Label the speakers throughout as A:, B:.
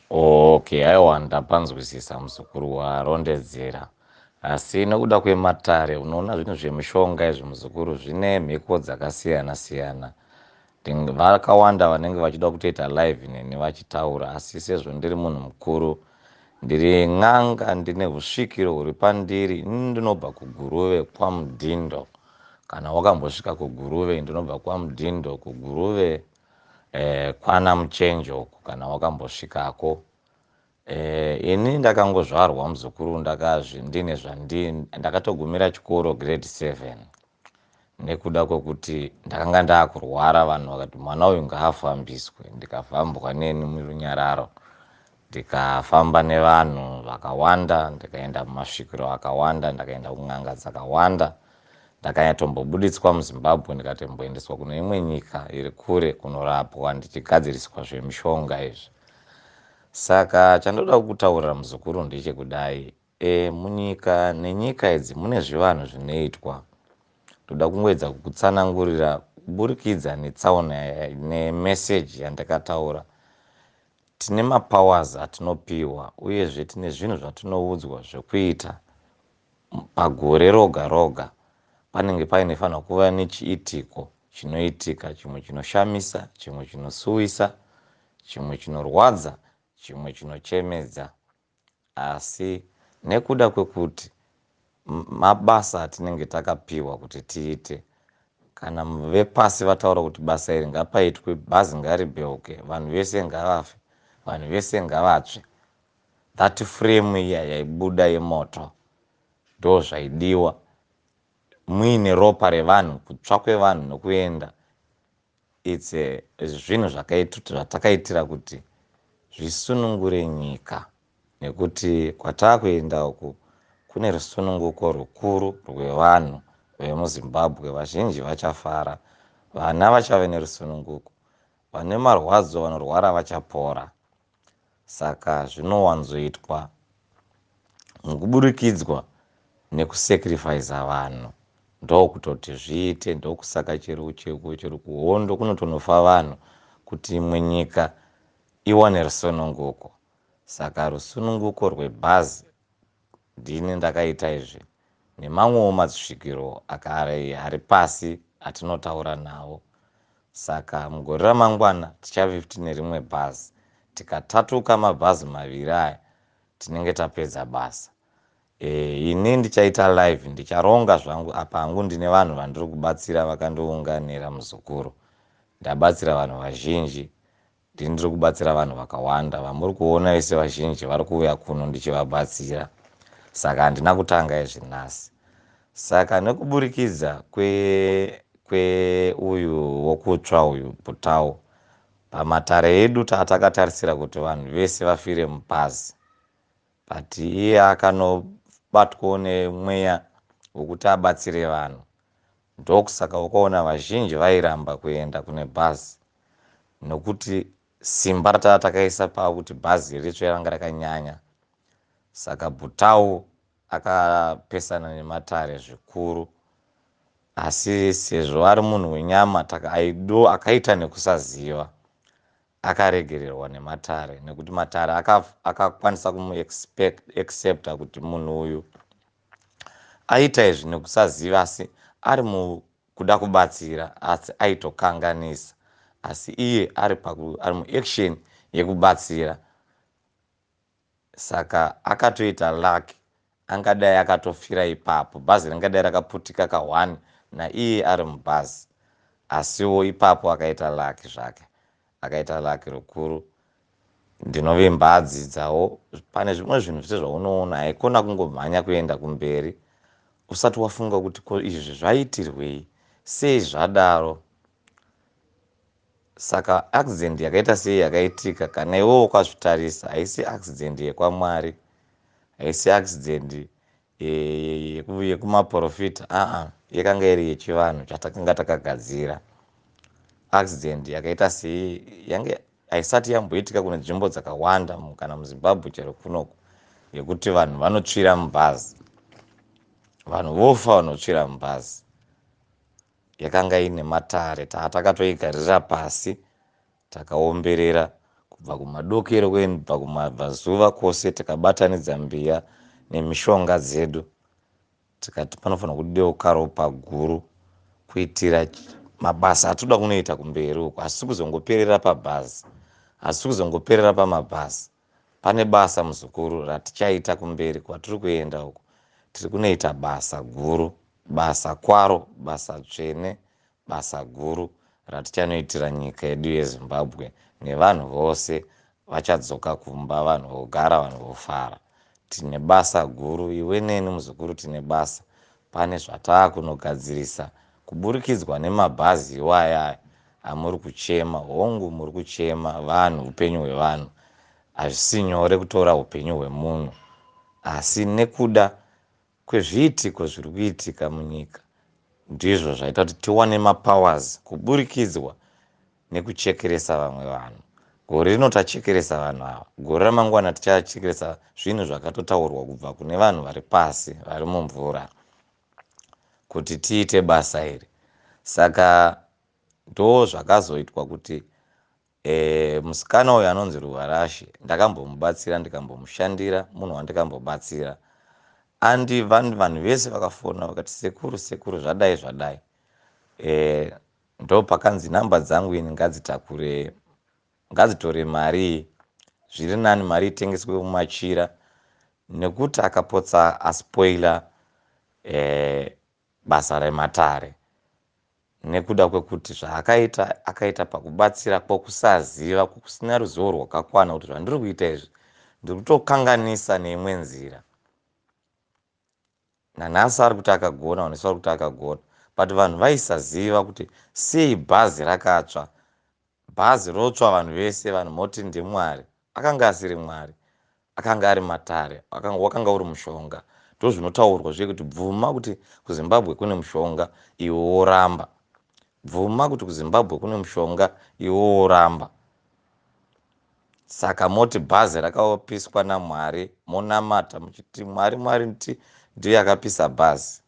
A: Okay, aiwa, ndapanzwisisa muzukuru, warondedzera. Asi nekuda kwematare, unoona zvinhu zvemishonga izvi muzukuru, zvine mhiko dzakasiyana siyana. Vakawanda vanenge vachida kutoita live neni vachitaura, asi sezvo ndiri munhu mukuru, ndiri n'anga, ndine usvikiro huri pandiri. Ini ndinobva kuGuruve kwaMudhindo. Kana wakambosvika kuGuruve, ndinobva kwaMudhindo kuGuruve, kwana Muchenje uku, kana wakambosvikako. Ini ndakangozvarwa muzukuru, ndakazvi ndine zvandi ndakatogumira chikoro grade 7 nekuda kwekuti ndakanga ndaakurwara. Vanhu vakati mwana uyu ngaafambiswe, ndikafambwa neni murunyararo, ndikafamba nevanhu vakawanda, ndikaenda mumasvikiro akawanda, ndakaenda kun'anga dzakawanda, ndakanyatombobuditswa muZimbabwe, ndikatomboendeswa kune imwe nyika iri kure kunorapwa ndichigadziriswa zvemishonga izvi. Saka chandoda kukutaurira muzukuru ndechekudai: munyika nenyika idzi mune zvivanhu zvinoitwa. Ndoda kungoedza kukutsanangurira kuburikidza netsaona nemeseji yandakataura. Tine mapowers atinopiwa, uyezve tine zvinhu zvatinoudzwa zvekuita pagore roga roga. Panenge paine fanira kuva nechiitiko chinoitika, chimwe chinoshamisa, chimwe chinosuwisa, chimwe chinorwadza, chimwe chinochemedza. Asi nekuda kwekuti mabasa atinenge takapiwa kuti tiite, kana vepasi vataura kuti basa iri ngapaitwe, bhazi ngaribheuke, vanhu vese ngavafe, vanhu vese ngavatsve, that flame iya yaibuda yemoto ndo zvaidiwa, muine ropa revanhu, kutsva kwevanhu nokuenda. Its zvinhu zvatakaitira kuti zvisunungure nyika, nekuti kwataakuenda uku kune rusununguko rukuru rwevanhu vemuZimbabwe. Vazhinji vachafara, vana vachave nerusununguko, vane marwadzo, vanorwara vachapora. Saka zvinowanzoitwa mukuburikidzwa nekusacrifica vanhu, ndokutoti zviite. Ndokusaka chero chero kuhondo kunotonofa vanhu kuti imwe nyika iwane rusununguko. Saka rusununguko rwebhazi ndini ndakaita izvi nemamwewo madzisvikiro ari pasi atinotaura nawo. Saka mugore ramangwana tichave futi nerimwe bhazi. Tikatatuka mabhazi maviri aya, tinenge tapedza basa. Ini ndichaita live, ndicharonga zvangu. Apa hangu ndine vanhu vandiri kubatsira vakandiunganira muzukuru. Ndabatsira vanhu vazhinji, ndini ndiri kubatsira vanhu vakawanda vamuri kuona vese. Vazhinji vari kuuya kuno ndichivabatsira, saka handina kutanga izvi nhasi. Saka nekuburikidza kweuyu wokutsva uyu Butau, pamatare edu tatakatarisira kuti vanhu vese vafire mubhazi, but iye akanobatwawo nemweya wekuti abatsire vanhu. Ndokusaka ukaona vazhinji vairamba kuenda kune bhazi, nokuti simba rataa takaisa pakuti bhazi ritsve ranga rakanyanya. Saka Butau akapesana nematare zvikuru, asi sezvo ari munhu wenyama akaita nekusaziva, akaregererwa nematare, nekuti matare akakwanisa kumuaccepta kuti munhu uyu aita izvi nekusaziva, asi ari mukuda kubatsira, asi aitokanganisa, asi iye ari muaction yekubatsira. Saka akatoita luck, angadai akatofira ipapo, bhazi ringadai rakaputika ka1 naiye ari mubhazi. Asiwo ipapo akaita luck zvake, akaita luck rukuru. Ndinovimba adzidzawo. Pane zvimwe zvinhu zvese zvaunoona, haikona kungomhanya kuenda kumberi usati wafunga kuti ko izvi zvaitirwei, sei zvadaro. Saka accident yakaita sei yakaitika, kana iwewo ukazvitarisa, haisi accident yekwaMwari, haisi accident yekumaprofita, aa, yakanga iri yechivanhu chatakanga takagadzira. Accident yakaita sei yange haisati yamboitika kune nzvimbo dzakawanda, kana muZimbabwe chero kunoku, yekuti vanhu vanotsvira mubhazi, vanhu vofa, vanotsvira mubhazi. Yakanga ine matare, taa takatoigarira pasi, takaomberera. Kubva kumadokero kuendabva kumabvazuva kwose, tikabatanidza mbiya nemishonga dzedu, tikati panofanira kudeuka ropa guru kuitira mabasa atoda kunoita kumberi uko. Asi kuzongoperera pabhazi, asi kuzongoperera pamabhazi. Pane basa, muzukuru, ratichaita kumberi kwatiri kuenda uko. Tiri kunoita basa guru, basa kwaro, basa tsvene, basa guru ratichanoitira nyika yedu yeZimbabwe, nevanhu vose vachadzoka kumba, vanhu vogara, vanhu vofara. Tine basa guru, iwe neni, muzukuru, tine basa. Pane zvataakunogadzirisa kuburikidzwa nemabhazi iwaya amuri kuchema. Hongu, muri kuchema vanhu, upenyu hwevanhu. Hazvisi nyore kutora upenyu hwemunhu, asi nekuda kwezviitiko zviri kuitika munyika, ndizvo zvaita kuti tiwane mapowers kuburikidzwa nekuchekeresa vamwe vanhu. Gore rino tachekeresa vanhu ava, gore ramangwana tichachekeresa zvinhu zvakatotaurwa kubva kune vanhu vari pasi, vari mumvura, kuti tiite basa iri. Saka ndo zvakazoitwa kuti musikana uyu anonzi Ruvarashe, ndakambomubatsira, ndikambomushandira, munhu wandikambobatsira. Andi vanhu vese vakafona vakati, "Sekuru, sekuru, zvadai, zvadai." Ndo pakanzi namba dzangu ini ngadzitakure, ngadzitore mari. Zviri nani mari itengeswe mumachira, nekuti akapotsa aspoila basa rematare nekuda kwekuti zvaakaita, akaita pakubatsira kwokusaziva, kwokusina ruzivo rwakakwana kuti zvandiri kuita izvi ndiri kutokanganisa neimwe nzira. Nanhasi ari kuti akagona, vanhu vese vari kuti akagona, but vanhu vaisaziva kuti sei bhazi rakatsva. Bhazi rotsva, vanhu vese, vanhu moti ndiMwari. Akanga asiri Mwari, akanga ari matare, wakanga uri mushonga. Ndo zvinotaurwa zvekuti bvuma kuti kuZimbabwe kune mushonga, iwe woramba. Bvuma kuti kuZimbabwe kune mushonga, iwe woramba. Saka moti bhazi rakapiswa naMwari, monamata muchiti Mwari, Mwari nti ndiye akapisa bhazi.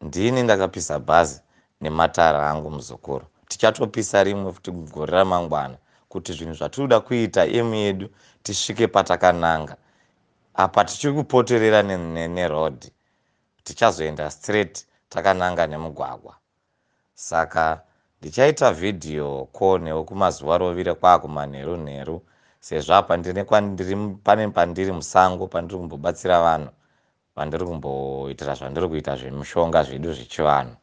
A: Ndini ndakapisa bhazi nematara angu, muzukuru. Tichatopisa rimwe futi gore ramangwana, kuti zvinhu zvatinoda kuita, emu yedu, tisvike patakananga. Apa tichiri kupoterera nerodhi, tichazoenda straight takananga nemugwagwa. Saka ndichaita video call newe kumazuva rovire kwaakumanheru nheru, sezvo apa ndine kwandiri, pane pandiri musango, pandiri kumbobatsira vanhu, vandiri kumboitira zvandiri kuita zvemishonga zvedu zvechivanhu.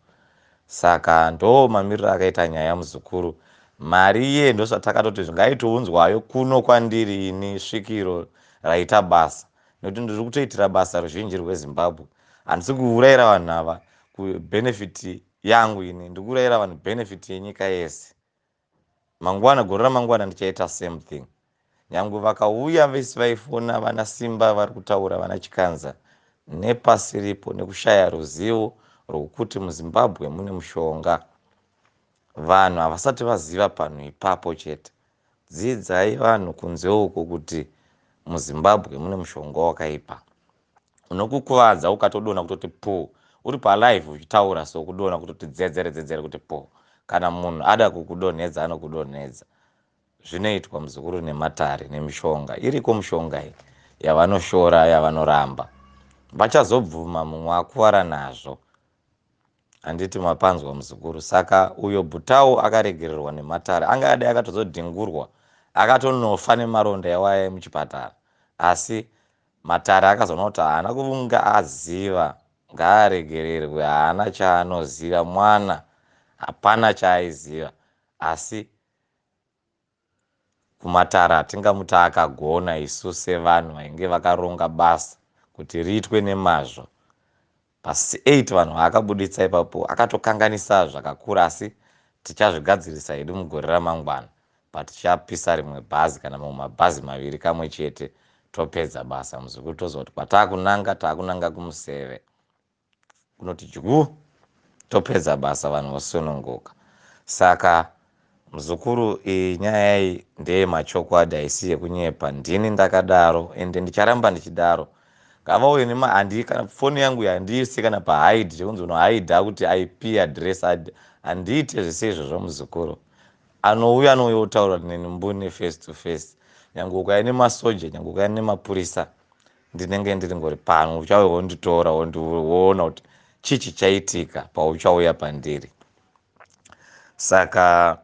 A: Saka ndo mamiriro akaita nyaya, muzukuru. Mari iye ndozvatakatoti zvingaitounzwayo kuno kwandiri ini, svikiro raita basa, nekuti ndiri kutoitira basa ruzhinji rweZimbabwe. Handisi kuurayira vanhu ava kubenefit yangu ini, ndiri kuurayira vanhu benefit yenyika yese. Mangwana, gore ramangwana, ndichaita same thing. Nyange vakauya vese vaifona, vana Simba vari kutaura, vana Chikanza, nepasiripo, nekushaya ruzivo rwokuti muZimbabwe mune mushonga. Vanhu havasati vaziva panhu ipapo chete. Dzidzai vanhu kunze uko kuti muZimbabwe mune mushonga wakaipa unokukuvadza, ukatodonha kutoti po, uri palive uchitaura, so kudonha kutoti dzedzere dzedzere kuti po. Kana munhu ada kukudonhedza, anokudonhedza. Zvinoitwa, muzukuru, nematare nemishonga iriko. Mushonga iyi yavanoshora, yavanoramba, vachazobvuma mumwe akuvara nazvo. Handiti mapanzwa, muzukuru? Saka uyo Bhutau akaregererwa nematare. Anga adai akatozodhingurwa, akatonofa nemaronda yawaya muchipatara, asi matare akazoona kuti haana kunge aziva, ngaaregererwe, haana chaanoziva mwana, hapana chaaiziva. Asi kumatare hatingamuti akagona. Isu sevanhu vainge vakaronga basa kuti riitwe nemazvo, pasi 8 vanhu vaakabuditsa ipapo, akatokanganisa zvakakura, asi tichazvigadzirisa hedu mugore ramangwana, patichapisa rimwe bhazi kana mamwe mabhazi maviri kamwe chete, topedza basa, muzukuru. Toziva kuti kwataakunanga, taakunanga kumuseve, kunoti dyu, topedza basa, vanhu vosununguka. Saka muzukuru, iyi nyaya iyi ndeyemachokwadi, haisi yekunyepa. Ndini ndakadaro, ende ndicharamba ndichidaro. Ngavauye nema kana foni yangu handiisi kana pahide, chekunzi unohaidha kuti IP address. Handiite zvese izvozvo, muzukuru. Anouya anouya otaura neni mbune face to face. Nyange ukauya nemasoja, nyange ukauya nemapurisa, ndinenge ndiri ngori pano. Uchauya wonditora, woona kuti chii chichaitika pauchauya pandiri. Saka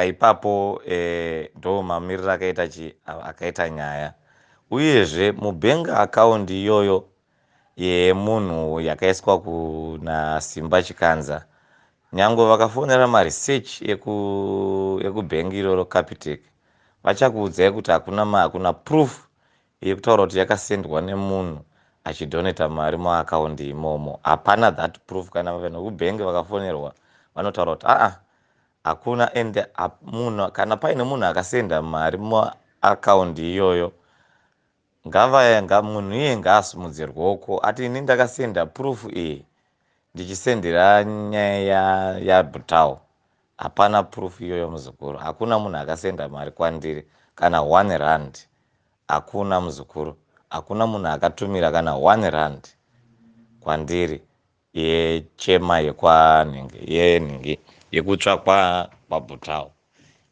A: ipapo ndo mamiriro akaita chi akaita nyaya. Uyezve mubank account iyoyo yemunhu yakaiswa kuna Simba Chikanza, nyange vakafonera maresearch ekubhengi iroro, Capitec, vachakuudzai kuti hakuna proof yekutaura kuti yakasendwa nemunhu achidonata mari muakaundi imomo. Hapana that proof. Kana vanhu vekubhengi vakafonerwa, vanotaura kuti aa, hakuna. Ende munhu, kana paine munhu akasenda mari muakaundi iyoyo, ngava munhu iye ngaasumudze ruoko ati, "Ini ndakasenda proof iyi ndichisendera nyaya yaButau." Hapana proof iyoyo, muzukuru. Hakuna munhu akasenda mari kwandiri, kana R1 hakuna, muzukuru. Hakuna munhu akatumira kana R1 kwandiri yechema yekwanhingi, yenhingi yekutsva kwaButau.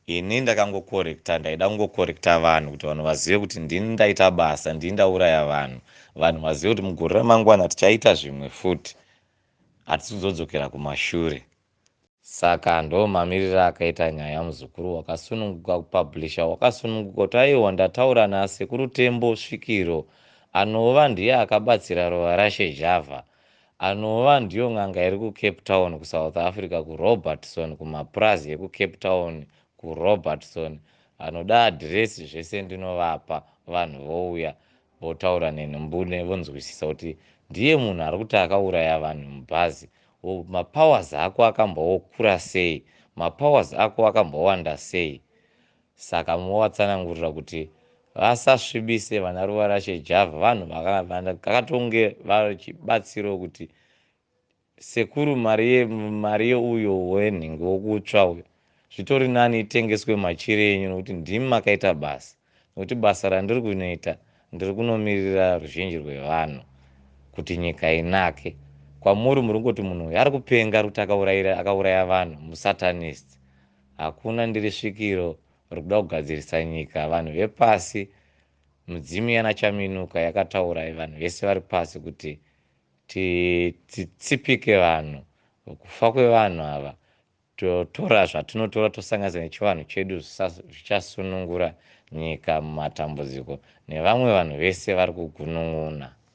A: Ini ndakangokorekta, ndaida kungokorekta vanhu kuti vanhu vazive kuti ndini ndaita basa, ndini ndauraya vanhu. Vanhu vazive kuti mugore ramangwana tichaita zvimwe futi, hatisi kuzodzokera kumashure. Saka ndo mamiriro akaita nyaya, muzukuru. Wakasununguka kupublisha, wakasununguka kuti aiwa, ndataura nasekuru Tembo Svikiro, anova ndiye akabatsira Rova Rashe Java, anova ndiyo n'anga iri kuCape Town, kuSouth Africa, kuRobertson, kumapurazi ekuCape Town kuRobertson. Anoda adhiresi, zvese ndinovapa. Vanhu vouya votaura neni mbune, vonzwisisa kuti ndiye munhu ari kuti akauraya vanhu mubhazi. Mapowers ako akambokura sei? Mapowers ako akambowanda sei? Saka movatsanangurira kuti vasasvibise vana Ruva Rashe Java. Vanhu vakatonge vachibatsirawo kuti sekuru, mari yeuyo wenhingi wokutsva uyo, zvitori nani itengeswe machiri enyu, nokuti ndimi makaita basa. Nokuti basa randiri kunoita, ndiri kunomirira ruzhinji rwevanhu kuti nyika inake. Kwamuri muri kungoti munhu uyu ari kupenga, ari kuti akauraya vanhu, musatanist. Hakuna, ndiri svikiro rikuda kugadzirisa nyika. Vanhu vepasi, mudzimu yanaChaminuka yakataura, vanhu vese vari pasi kuti titsipike vanhu kufa kwevanhu ava, totora zvatinotora, tosanganisa nechivanhu chedu, zvichasunungura nyika mumatambudziko nevamwe vanhu vese vari kugunun'una.